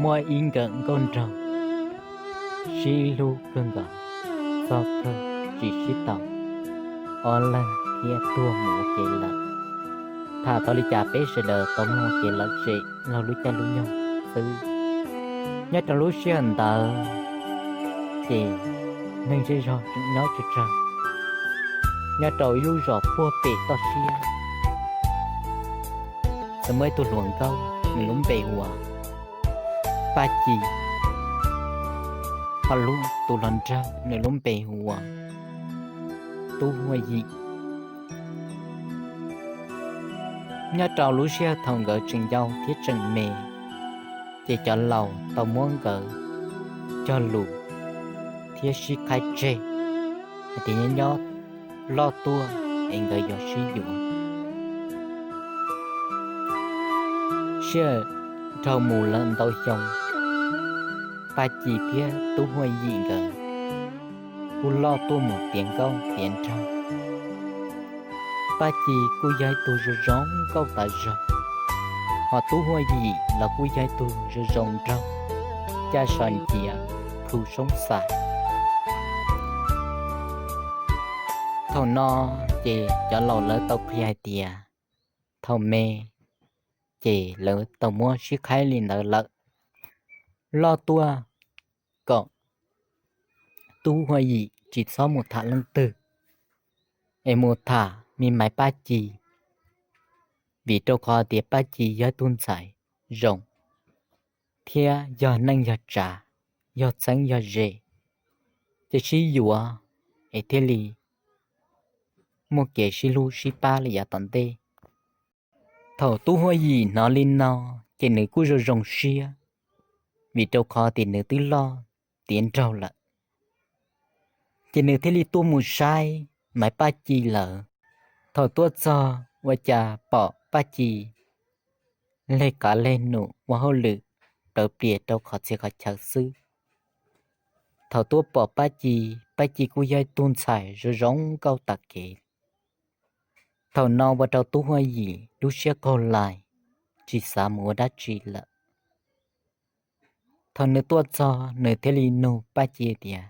Muaj ib nkawm nkauj nraug sib hlub kawg nkaus, txog kawg tsis sib tau, ob leeg thiaj tuag mus ua ke lawm. Tham tau li cas peb sawv daws tau muaj ua ke lawm tsev laug lub caij lub nyoog xwb. Nyob rau lub sij hawm ntawd ces neeg zej zog tseem nyob tsawg tsawg nyob rau ib lub zos puag pem toj siab. Txawm muaj ib tug hluas nkauj, nws lub npe hu ua Paj Ci, ho lub tus hluas nraug nws lub npe hu ua Tub Huaj Yim. Nyob rau lub sij hawm thaum nkawd tseem yau thiab tseem me, ces cov laus tau muab nkawd cog lus thiab sib qhaib tseg hais tias nyob nyob loj tuaj es nkawd yuav sib yuav. Sij hawm dhau mus lawm ntau xyoo, Paj Ci thiab Tub Huaj Yim nkawd kuj loj tuaj mus tiav nkauj tiav nraug. Paj Ci kuj yog ib tug zoo zoo nkauj tas zog, ho Tub Huaj Yim los kuj yog ib tug zoo zoo nraug, caj so ncias, plhu soob xas. Thaum no ces cov laus lawv tau qhia hais tias thaum me ces lawv tau muab sib qhaib li ntawd lawm. Loj tuaj kom Tub Huaj Yim tsis txhob mus tham leej twg, es mus tham me Maiv Paj Ci, vim rau qhov tias Paj Ci yog ib tug ntxhais zoo thiab yog neej yog tsav, yog txheeb yog ze, ces sib yuav es thiaj li muaj kev sib hlub sib pab li yav tom ntej. Thaum Tub Huaj Yim hnov li no ces nws kuj zoo zoo siab, vim rau qhov tias nws twb loj tiav nraug lawm, ces nws thiaj li tuaj mus saib Maiv Paj Ci lawm. Thaum tuaj txog ua cas pom Paj Ci leg qav leg num ua hauj lwm plawv plias rau qhov txhia qhov chaw xwb. Thaum tuaj pom Paj Ci, Paj Ci kuj yog ib tug ntxhais zoo zoo nkauj tas kev. Thaum no ua rau Tub Huaj Yim lub siab qaug lais, tsis xav mus ua dab tsi lawm. Thaum nws tuaj txog nws thiaj li nug Paj Ci tias,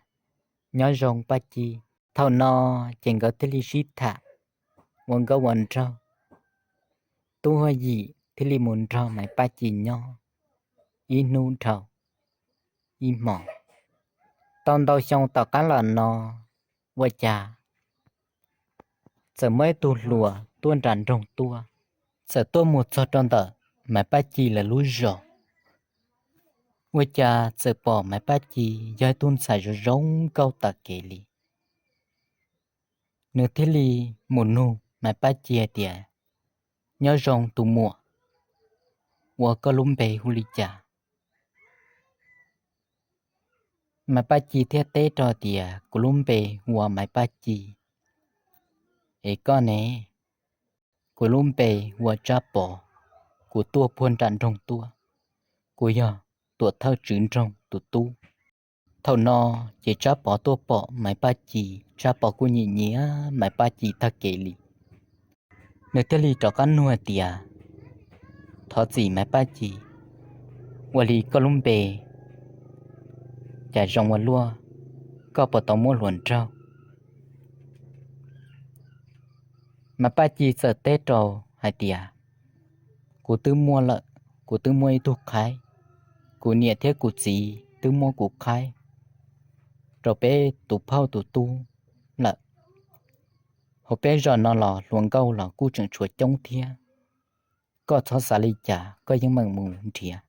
Nyob zoo Paj Ci. Thaum no ces nkawd thiaj li sib tham ua nkauj ua nraug. Tub Huaj Yim thiaj li mus nrog Maiv Paj Ci nyob ib hnub dhau ib hmos. Tau ntau xyoo tom qab los no, ua cas txawm muaj ib tug hluas tuaj nram nroog tuaj, txawm tuaj mus txog rau ntawm Maiv Paj Ci lawv lub zos. Ua cas txawm pom Maiv Paj Ci yog ib tug ntxhais zoo zoo nkauj tas kev li. Nws thiaj li mus nug Maiv Paj Ci hais tias, Nyob zoo tus muam, ua koj lub npe hu li cas? Maiv Paj Ci thiaj teb rau tias, Kuv lub npe hu ua Maiv Paj Ci. Es koj ne? Kuv lub npe hu ua Tsab Pov, kuv tuaj puag nram nroog tuaj, kuv yog tuam thawj tswv nroog tus tub. Thaum no ces Tsab Pov tuaj pom Maiv Paj Ci, Tsab Pov kuj nyiam nyiam Maiv Paj Ci tag kev li. Nws thiaj li rov qab nug hais tias, Thov txim Maiv Paj Ci, ua li koj lub npe cas zoo ua luaj, koj puas tau muaj hluas nraug? Maiv Paj Ci txawm teb rau hais tias, Kuv twb muaj lawm, kuv twb muaj ib tug qhaib. Kuv niam thiab kuv txiv twb muab kuv qhaib rau peb tus phauj tus tub lawm. Hauv peb zos no los hluas nkauj los kuj tseem tshuav coob thiab. Koj txhob xav li cas, koj yeej meem mus nrhiav.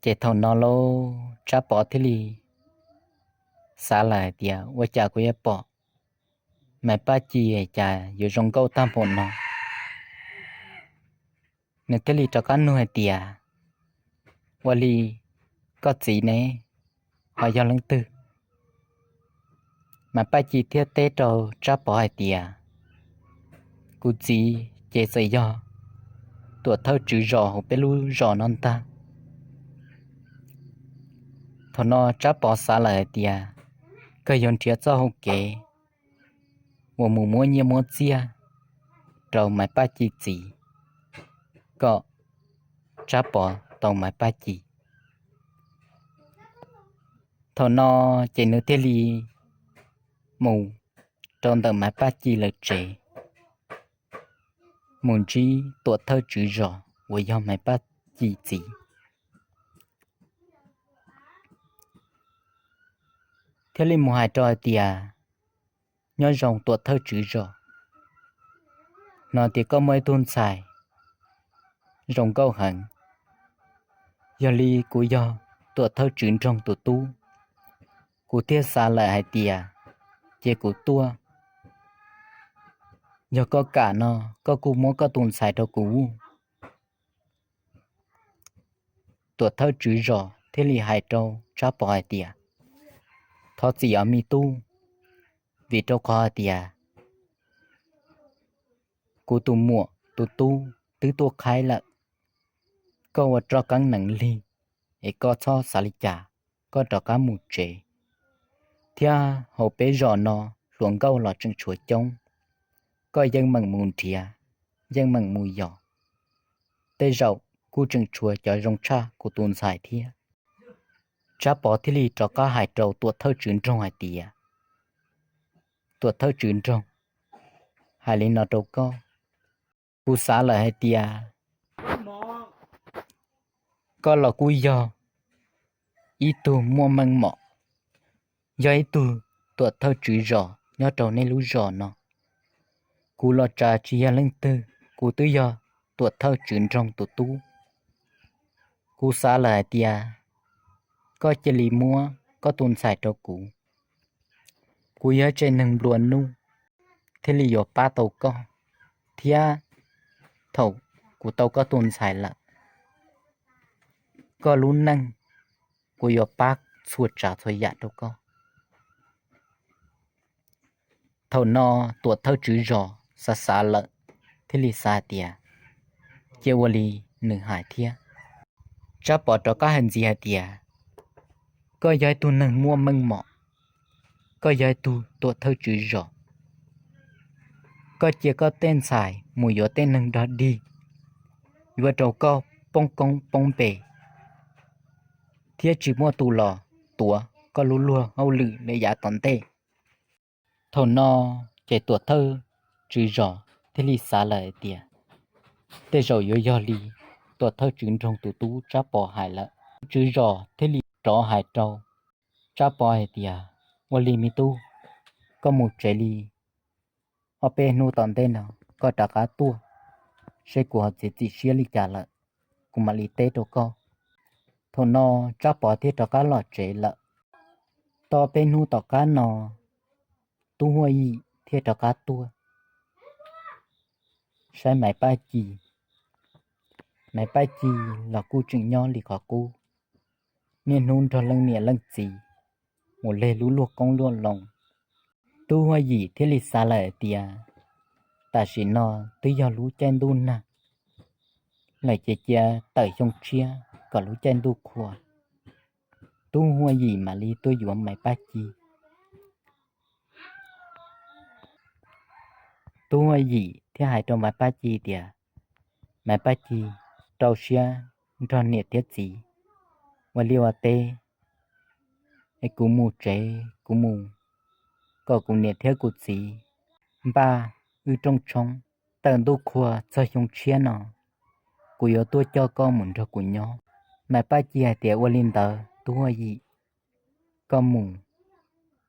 Ces thaum no lauj, Tsab Pov thiaj li xav lawm hais tias, Ua cas kuv yuav pom Maiv Paj Ci cas yuav zoo nkauj tag npaum no? Nws thiaj li rov qab nug hais tias, Ua li koj txiv ne, ho yog leej twg? Maiv Paj Ci thiaj teb rau Tsab Pov hais tias, Kuv txiv ces txawm yog tuam thawj tswv zos hauv peb lub zos no ntag. Thaum no Tsab Pov xav lawm hais tias, Koj yuav nrhiav txoj hau kev uas mus muab nyiaj muab txiaj rau Maiv Paj Ci txiv, kom Tsab Pov tau Maiv Paj Ci. Thaum no ces nws thiaj li mus rau ntawm Maiv Paj Ci lawv tsev, mus ntsib Tuam Thawj Tswv Zos uas yog Maiv Paj Ci txiv, thiaj li mus hais rau hais tias, Nyob zoo Tuam Thawj Tswv Zos, hnov tias koj muaj ib tug ntxhais zoo nkauj heev. Yog li kuv yog Tuam Thawj Tswv Nroog tus tub, kuv thiaj xav lawm hais tias cia kuv tuaj. Yog koj kam no, koj kuj muab koj tus ntxhais rau kuv. Tuam Thawj Tswv Zos thiaj li hais rau Tsab Pov hais tias, Thov txim os me tub, vim rau qhov hais tias kuv tus muam tus tub twb tuaj qhaib lawm. Koj ua roj qeeb nees lig, es koj txhob xav li cas, koj rov qab mus tsev, thiab hauv peb zos no hluas nkauj los tseem tshuav coob, koj yeej meem mus nrhiav, yeej meem mus yos, tej zaum kuj tseem tshuav cov zoo tshaj kuv tus ntxhais thiab. Tsab Pov thiaj li rov qab hais rau Tuam Thawj Tswv Nroog hais tias, Tuam Thawj Tswv Nroog, hais li no rau koj, kuv xav lawm hais tias koj los kuj yog ib tug muaj meej mom, yog ib tug Tuam Thawj Tswv Zos nyob rau nej lub zos no. Kuv los tsav tsis yog leej twg, kuv twb yog Tuam Thawj Tswv Nroog tus tub. Kuv xav lawm hais tias koj cia li muab koj tus ntxhais rau kuv. Kuv yog tsev neeg nplua nuj thiaj li yuav pab tau koj, thiab thaum kuv tau koj tus ntxhais lawm, koj lub neej kuv yuav pab txhua tsav txhua yam rau koj. Thaum no Tuam Thawj Tswv Zos xav xav lawm thiaj li xav hais tias, cia ua li nws hais thiab. Tsab Pov rov qab hais ntxiv hais tias, koj yog ib tug neeg muaj meej mom, koj yog ib tug Tuam Thawj Tswv Zos, koj cia koj tej ntxhais mus yuav tej neeg dog dig, yuav rau koj poob koob poob npe, thiab tsis muaj tus los tuav koj lub luag hauj lwm li yav tom ntej. Thaum no ces Tuam Thawj Tswv Zos thiaj li xav lawm hais tias, tej zaum yuav yog li Tuam Thawj Tswv Nroog tus tub Tsab Pov hais lawm. Tswv Zos thiaj li rov hais rau Tsab Pov hais tias, ua li me tub, koj mus tsev li, ob peb hnub tom ntej no koj rov qab tuaj, seb kuv ho txiav txim siab li cas lawm, kuv mam li teb rau koj. Thaum no Tsab Pov thiaj rov qab los tsev lawm. Tau peb hnub tom qab no, Tub Huaj Yim thiaj rov qab tuaj saib Maiv Paj Ci. Maiv Paj Ci los kuj tseem nyob li qhov qub, niaj hnub nrog leej niam leej txiv mus leg lub luag qoob luag loo. Tub Huaj Yim thiaj li xav lawm hais tias, tam sim no twb yog lub caij ntuj nag lawm ces cia tawm xyoo tshiab kom lub caij ntuj qhua, Tub Huaj Yim mam li tuaj yuav Maiv Paj Ci. Tub Huaj Yim thiaj hais rau Maiv Paj Ci tias, Maiv Paj Ci, rau siab nrog niam thiab txiv ua liaj ua teb, es kuv mus tsev, kuv mus kom kuv niam thiab kuv txiv npaj wb rooj tshoob. Tawm ntuj qhua txog xyoo tshiab no, kuv yuav tuaj coj koj mus nrog kuv nyob. Maiv Paj Ci hais tias, ua li ntawd Tub Huaj Yim, koj mus,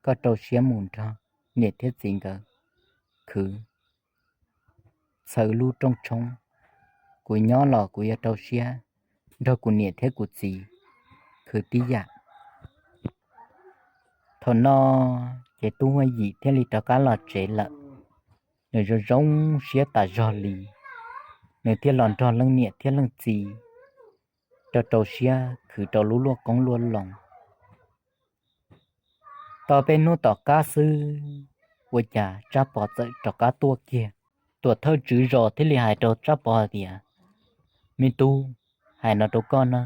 koj rau siab mus nrog niam thiab txiv nkawd khwv txhawv lub rooj tshoob. Kuv nyob los kuv yuav rau siab nrog kuv niam thiab kuv txiv khwv tib yam. Thaum no ces Tub Huaj Yim thiaj li rov qab los tsev lawm. Nws zoo zoo siab tas zog li, nws thiaj los nrog leej niam thiab leej txiv rau rau siab khwv rau lub luaj qoob luaj loo. Tau peb hnub tom qab xwb, ua cas Tsab Pov txawm rov qab tuaj kiag. Tuam thawj tswv zos thiaj li hais rau Tsab Pov hais tias, me tub, hais no rau koj na,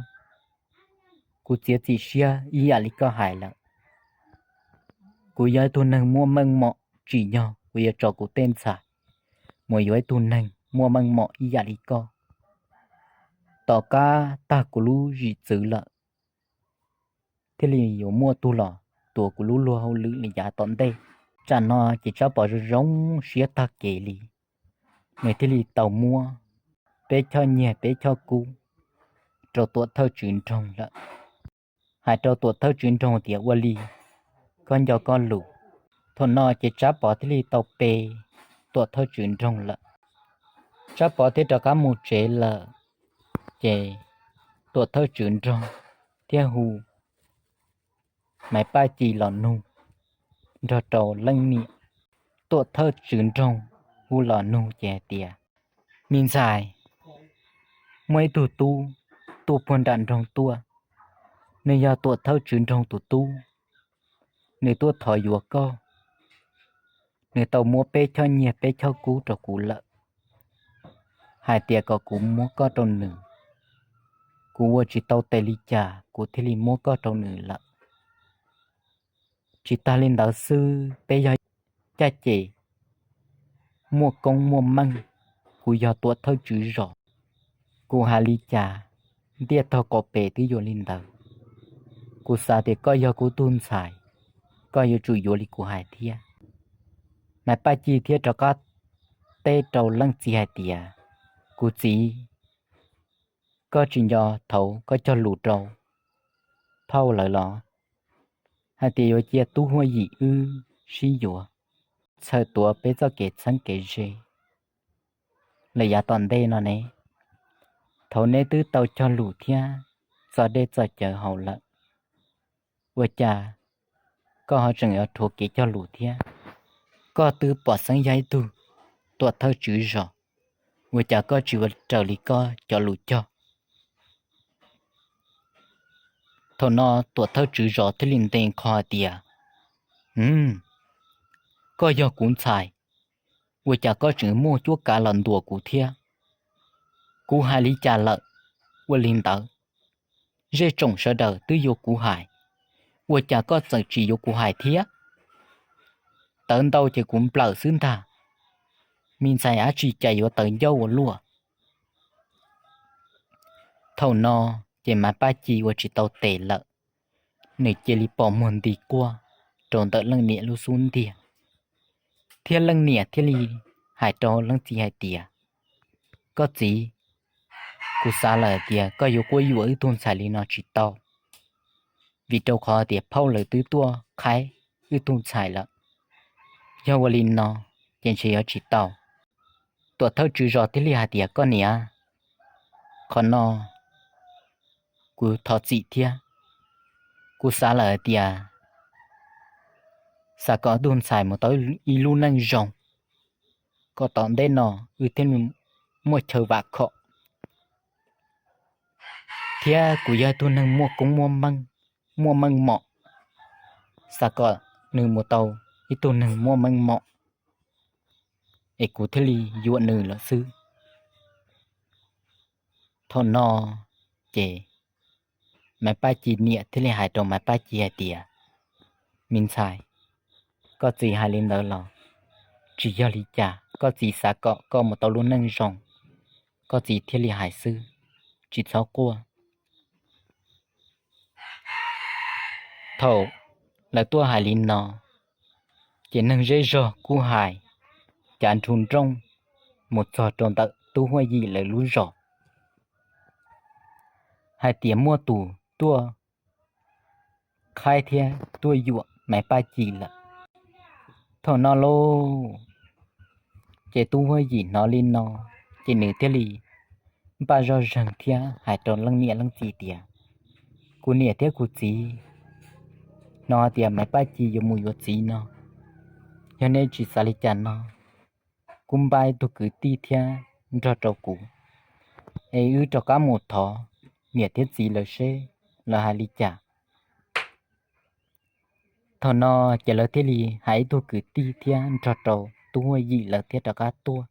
kuv txiav txim siab ib yam li koj hais lawm. Kuv yog ib tug neeg muaj meej mom, tsim nyog kuv yuav tso kuv tej ntxhais mus yuav ib tug neeg muaj meej mom ib yam li koj. tom qab tag kuv lub zwm txwv lawm, thiaj li yuav muaj tug los tuav kuv lub luag hauj lwm li yav tom ntej. Tsam no ces Tsab Pov zoo zoo siab tag kev li, nws thiaj li tau muab peb choj nyiaj peb choj kub rau tuam thawj tswv nroog lawm. Hais rau tuam thawj tswv nroog tias, ua li, koj nco koj lus. Thaum no ces Tsab Pov thiaj li tau pe tuam thawj tswv nroog lawm. Tsab Pov thiaj rov qab mus tsev lawm, ces tuam thawj tswv nroog thiaj hu Maiv Paj Ci los nug nrog rau leej niam. Tuam thawj tswv nroog hu los nug ces hais tias, me ntxhais, muaj ib tug tub tuaj puag nram nroog tuaj, nws yog tuam thawj tswv nroog tus tub, nws tuaj thov yuav koj. Nws tau muab peb choj nyiaj peb choj kub rau kuv lawm, hais tias kom kuv muab koj rau nws. Kuv ua tsis tau tes li cas kuv thiaj li muab koj rau nws lawm. Tsis tag li ntawd xwb, peb yog caj ces muaj koob muaj meej, kuv yog tuam thawj tswv zos, kuv hais li cas ntiaj tog qaum pes twb yuav li ntawd. Kuv xav tias koj yog kuv tug ntxhais, koj yuav tsum yuav li kuv hais thiab. Maiv Paj Ci thiaj rov qab teb rau leej txiv hais tias, kuv txiv, koj tsis nco thaum koj cog lus rau phauj lawv los, hais tias yuav cia Tub Huaj Yim wb sib yuav, txhawm tuav peb txoj kev txheeb kev ze lawm yav tom ntej no ne? Thaum neb twb tau cog lus thiab txo dej txo cawv haus lawm, ua cas koj ho tseem yuav rhuav kev cog lus thiab? Koj twb pom xeeb yog ib tug tuam thawj tswv zos, ua cas koj tsis ua raws li koj cov lus cog? Thaum no tuam thawj tswv zos thiaj li nte nqho hais tias, koj yog kuv ntxhais, ua cas koj tseem muaj cuab kav los ntuas kuv thiab? Kuv hais li cas lawm, ua li ntawd. Zej tsoom sawv daws twb yuav kuv hais, ua cas koj txawm tsis yuav kuv hais thiab? Tawv ntau ces kuv nplawm xwb ntag. Me ntxhais dab tsi cas yuav tawv ncauj ua luaj. Thaum no ces Maiv Paj Ci ua tsis tau tes lawm, nws cia li pom muag nti quaj rau ntawm leej niam lub xub ntiag, thiab leej niam thiaj li hais rau leej txiv hais tias, koj txiv, kuv xav lawm tias koj yuav quab yuam wb tug ntxhais li no tsis tau, vim rau qhov tias phauj lawv twb tuaj qhaib wb tug ntxhais lawm. Yog ua li no ces ntshe yuav tsis tau. Tuam thawj tswv zos thiaj li hais tias, koj niam, qhov no kuv thov txim thiab. Kuv xav lawm hais tias xav kom wb tug ntxhais mus tau ib lub neej zoo, kom tom ntej no wb thiaj muaj chaw vam khom, thiab kuv yog ib tug neeg muaj koob muaj meej mom, xav kom nws mus tau ib tug neeg muaj meej mom, es kuv thiaj li yuam nws lawm xwb. Thaum no ces Maiv Paj Ci niam thiaj li hais rau Maiv Paj Ci hais tias, me ntxhais, koj txiv hais li ntawd los tsis yog li cas, koj txiv xav kom koj mus tau lub neej zoo, koj txiv thiaj li hais xwb, tsis txhob quaj. Thaum lawv tuaj hais li no, ces neeg zej zog kuj hais cav nrhu nrooj mus txog rau ntawm Tub Huaj Yim lawv lub zos hais tias muaj tus tuaj qhaib thiab tuaj yuam Maiv Paj Ci lawm. Thaum no lauj, ces Tub Huaj Yim hnov li no, ces nws thiaj li npaj zoj zeeg thiab hais rau leej niam leej txiv tias, kuv niam thiab kuv txiv, hnov tias Maiv Paj Ci yuav mus yuav txiv no, yog nej tsis xav li cas no, kuj npaj ib tug kwv tij thiab nrog rau kuv, es wb rov qab mus thov niam thiab txiv lawv seb lawv hais li cas. Thaum no ces lawv thiaj li hais ib tug kwv tij thiab nrog rau Tub Huaj Yim lawv thiaj rov qab tuaj.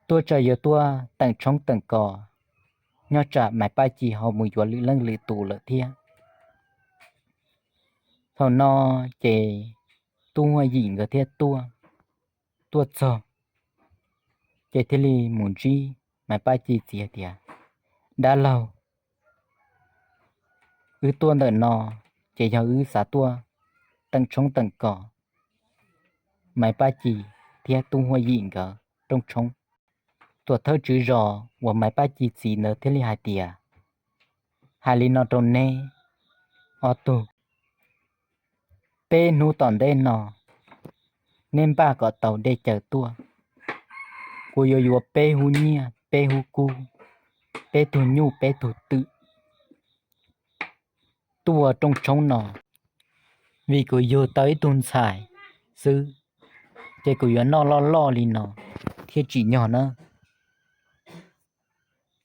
Tuaj tsa yuav tuaj teem tshoob teem kos, nyob tsam Maiv Paj Ci ho mus yuav lwm leej lwm tus lawm thiab. Thaum no ces Tub Huaj Yim nkawd thiaj tuaj, tuaj txog, ces thiaj li mus ntsib Maiv Paj Ci txiv hais tias, Dab laug, wb tuaj ntawm no ces yog wb xav tuaj teem tshoob teem kos Maiv Paj Ci thiab Tub Huaj Yim nkawd rooj tshoob. Tuam thawj tswv zos uas Maiv Paj Ci txiv ntawd thiaj li hais tias, Hais li no rau neb ob tug, peb hnub tom ntej no neb npaj kom tau dej cawv tuaj. Kuv yuav yuav peb hub nyiaj, peb hub kub, peb tug nyuj, peb tug twm tuaj ua rooj tshoob no, vim kuv yug tau ib tug ntxhais xwb, ces kuv yuav noj loj loj li no thiaj tsim nyog na.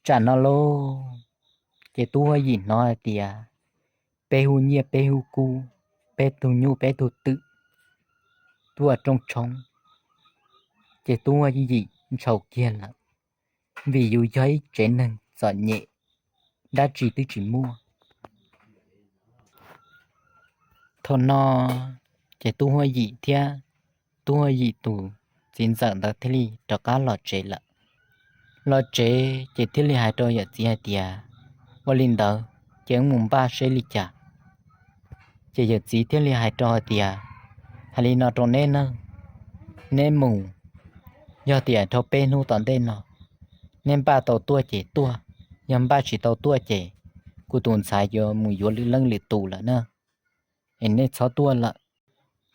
Tsam no lauj, ces Tub Huaj Yim hnov hais tias, peb hub nyiaj, peb hub kub, peb tug nyuj, peb tug twm tuaj ua rooj tshoob, ces Tub Huaj Yim ntshaus kiag lawm, vim yus yog ib tsev neeg txom nyem, dab tsi twb tsis muaj. Thaum no ces Tub Huaj Yim thiab Tub Huaj Yim tus txiv ntxawm ntawd thiaj li rov qab los tsev lawm. Los tsev ces thiaj li hais rau yawm txiv hais tias, ua li ntawd ces wb mus npaj seb li cas. Ces yawm txiv thiaj li hais rau hais tias, hais li no rau neb na, neb mus, yog tias dhau peb hnub tom ntej no neb npaj tau tuaj ces tuaj, yog npaj tsis tau tuaj ces kuv tus ntxhais yuav mus yuav lwm leej lwm tus lawm na, es neb txhob tuaj lawm.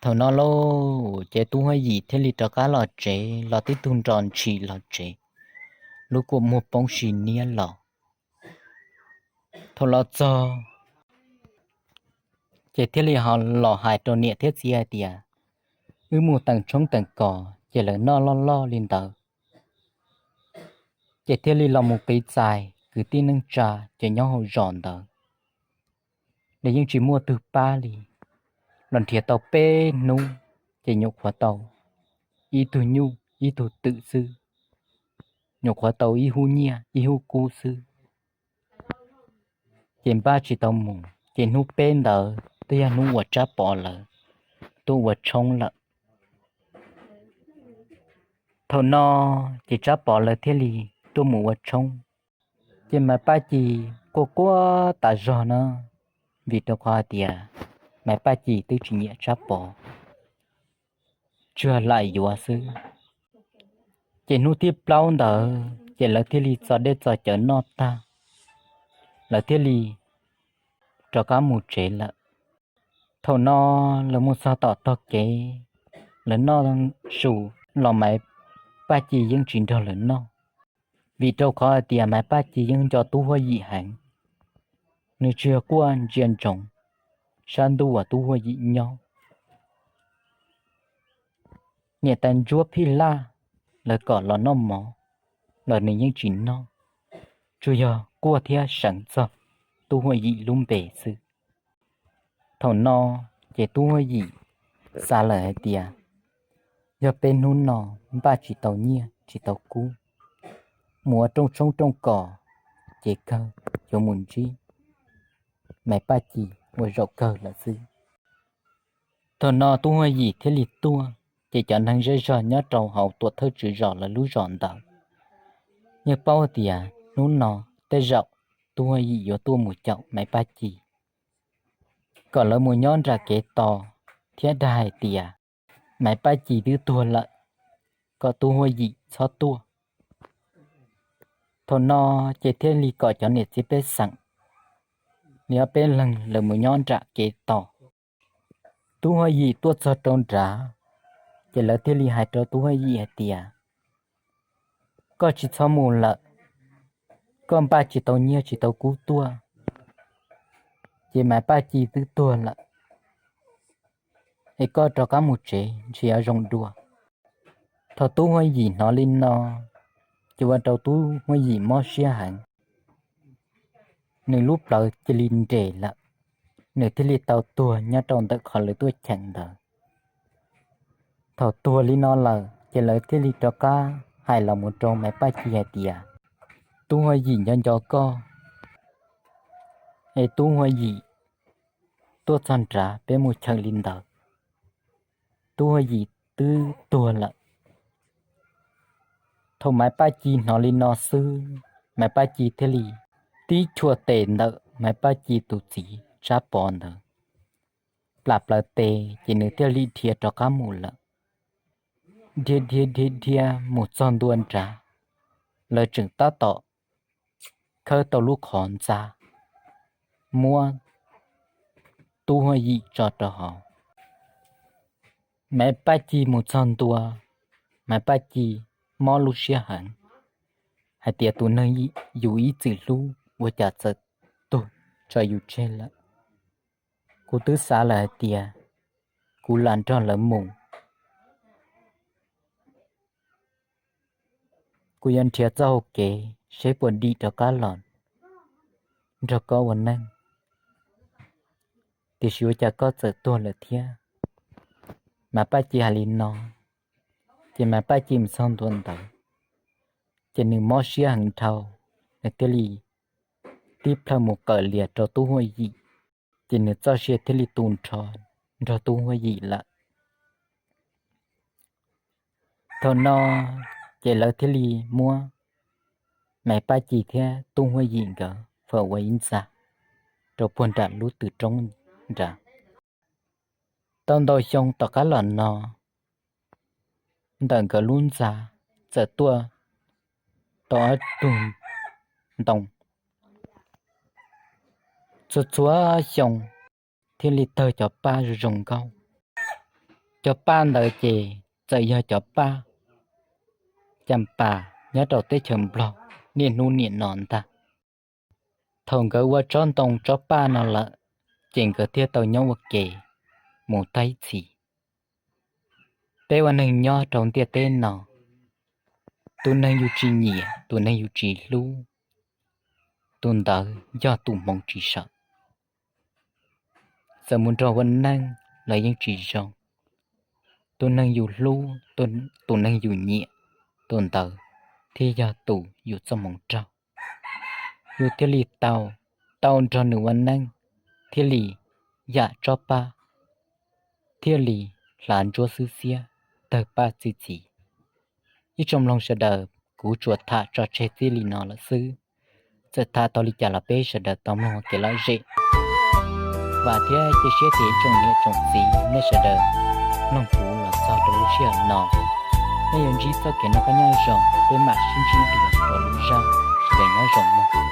Thaum no lauj, ces Tub Huaj Yim thiaj li rov qab los tsev, los tib tug nro ntshis los tsev, lub kua muag poob si niab los. Thaum los txog ces thiaj li ho los hais rau niam thiab txiv hais tias, wb mus teem tshoob teem kos ces lawv noj loj loj li ntawd, ces thiaj li los mus qiv txais kwv tij neej tsa cov nyob hauv zos ntawd, lawv yeej tsis muaj twg pab li. Los nrhiav tau peb hnub ces nyuam qhuav tau ib tug nyuj ib tug twm xwb, nyuam qhuav tau ib hub nyiaj ib hub kub xwb, ces npaj tsis tau mus. Ces hnub peb ntawd twb yog hnub uas Tsab Pov lawv tuaj ua tshoob lawm. Thaum no ces Tsab Pov lawv thiaj li tuaj mus ua tshoob. Ces Maiv Paj Ci quaj quaj tas zog na, vim rau qhov hais tias Maiv Paj Ci twb tsis nyiam Tsab Pov, tsuas lam yuav xwb. Ces hnub thib plaub ntawd ces lawv thiaj li txo dej txo cawv noj tag, lawv thiaj li rov qab mus tsev lawm. Thaum no lawv mus txog tom tog kev, lawv noj su los Maiv Paj Ci yeej tsis nrog lawv noj, vim rau qhov hais tias Maiv Paj Ci yeej nco Tub Huaj Yim heev. Nws tsuas yog quaj ntsia ntsoov sab ntuj uas Tub Huaj Yim nyob. Niam tais ntsuab phij laj, lawv kom los noj mov los nws yeej tsis noj, tsuas yog quaj thiab seev txog Tub Huaj Yim lub npe xwb. Thaum no ces Tub Huaj Yim xav lawm hais tias, yog peb hnub no npaj tsis tau nyiaj tsis tau kub, mus ua rooj tshoob rooj kos, ces kawg yuav mus ntsib Maiv Paj Ci ua zaum kawg lawm xwb. Thaum no Tub Huaj Yim thiaj li tuaj, ces cov neeg zej zog nyob rau hauv tuam thawj tswv zos lawv lub zos ntawd yeej paub tias hnub no tej zaum Tub Huaj Yim yuav tuaj mus caum Maiv Paj Ci, kom lawv mus nyob nram kev tos thiab dag hais tias Maiv Paj Ci twb tuag lawm, kom Tub Huaj Yim txhob tuaj. Thaum no ces thiaj li kom cov niam txiv pej xeem li ob peb leeg lawv mus nyob nram kev tos. Tub Huaj Yim tuaj txog rau nrad, ces lawv thiaj li hais rau Tub Huaj Yim hais tias, koj tsis txhob mus lawm, koj npaj tsis tau nyiaj tsis tau kub tuaj, ces Maiv Paj Ci twb tuag lawm, es koj rov qab mus tsev ntshe yuav zoo dua. Thaum Tub Huaj Yim hnov li no, ces ua rau Tub Huaj Yim mob siab heev, nws lub plawv cia li nres lawm, nws thiaj li tau tuag nyob rau ntawm qhov lawv tuaj cheem ntawd. Thaum tuag li no lawm ces lawv thiaj li rov qab hais los mus rau Maiv Paj Ci hais tias, Tub Huaj Yim nco nco koj, es Tub Huaj Yim tuaj txog nrad peb mus cheem li ntawd, Tub Huaj Yim twb tuag lawm. Thaum Maiv Paj Ci hnov li no xwb, Maiv Paj Ci thiaj li tib chua tes ntawm Maiv Paj Ci tus txiv Tsab Pov ntawd, plam plaws tes ces nws thiaj li dhia rov qab mus lawm. Dhia dhia dhia dhia mus txog ntua nrad, lawv tseem tab tom khawb tau lub qhov ntxa muab Tub Huaj Yim tso rau hauv. Maiv Paj Ci mus txog ntua, Maiv Paj Ci mob lub siab heev hais tias, Tus neeg yus ib txwm hlub ua cas txawm tuag tso yus tseg lawm? Kuv twb xav lawm hais tias kuv lam nrog lawv mus, kuv yuav nrhiav txoj hau kev seb puas dim rov qab los nrog koj ua neej, tiam sis ua cas koj txawm tuag lawm thiab? Maiv Paj Ci hais li no, ces Maiv Paj Ci mus txog ntua ntawd, ces nws mob siab heev dhau, nws thiaj li tib plhaw mus qawm lias rau Tub Huaj Yim, ces nws txoj sia thiaj li tu nrho nrog Tub Huaj Yim lawm. Thaum no ces lawv thiaj li muab Maiv Paj Ci thiab Tub Huaj Yim nkawd faus ua ib ntxa rau puag nram lub tw roob nrad. Tau ntau xyoo tom qab los no, ntawm nkawd lub ntxa txawm tuaj tau ob tug ntoo. Txhua txhua xyoo thiaj li tawg cov paj zoo zoo nkauj. Cov paj ntawd ces txawm yog cov paj cam pas nyob rau teb chaws Nplog niaj hnub nim no ntag. Thaum nkawd ua tsob ntoo tsob paj no lawm, ces nkawd thiaj tau nyob ua ke mus tag ib txhis. Peb ua neeg nyob rau ntiaj teb no, tus neeg yus tsis nyiam, tus neeg yus tsis hlub, tus ntawd yog tus hmoov tsis sawm. Txawm mus nrog ua neej los yeej tsis zoo. Tus neeg yus hlub, tus neeg yus nyiam, tus ntawd thiaj yog tus yus txoj hmoov raug. Yus thiaj li tau, tau nrog nws ua neej, thiaj li yam tsob paj, thiaj li hlav ntsuab xwb xiab, tawg paj txi txiv. Ib tsoom mloog sawv daws, kuv tsuas tham tso tseg txij li no lawm xwb. Txawm tham tau li cas los peb sawv daws tau mloog ua kev lom zem. Vam thiab cia siab tias ib tsoom niam tsoom txiv nej sawv daws mloog kuv los txog rau lub sij hawm no, nej yuav ntsib txoj kev noj qab nyob zoo, peb mam sib ntsib dua rau lwm zaj, sawv daws nyob zoo mog.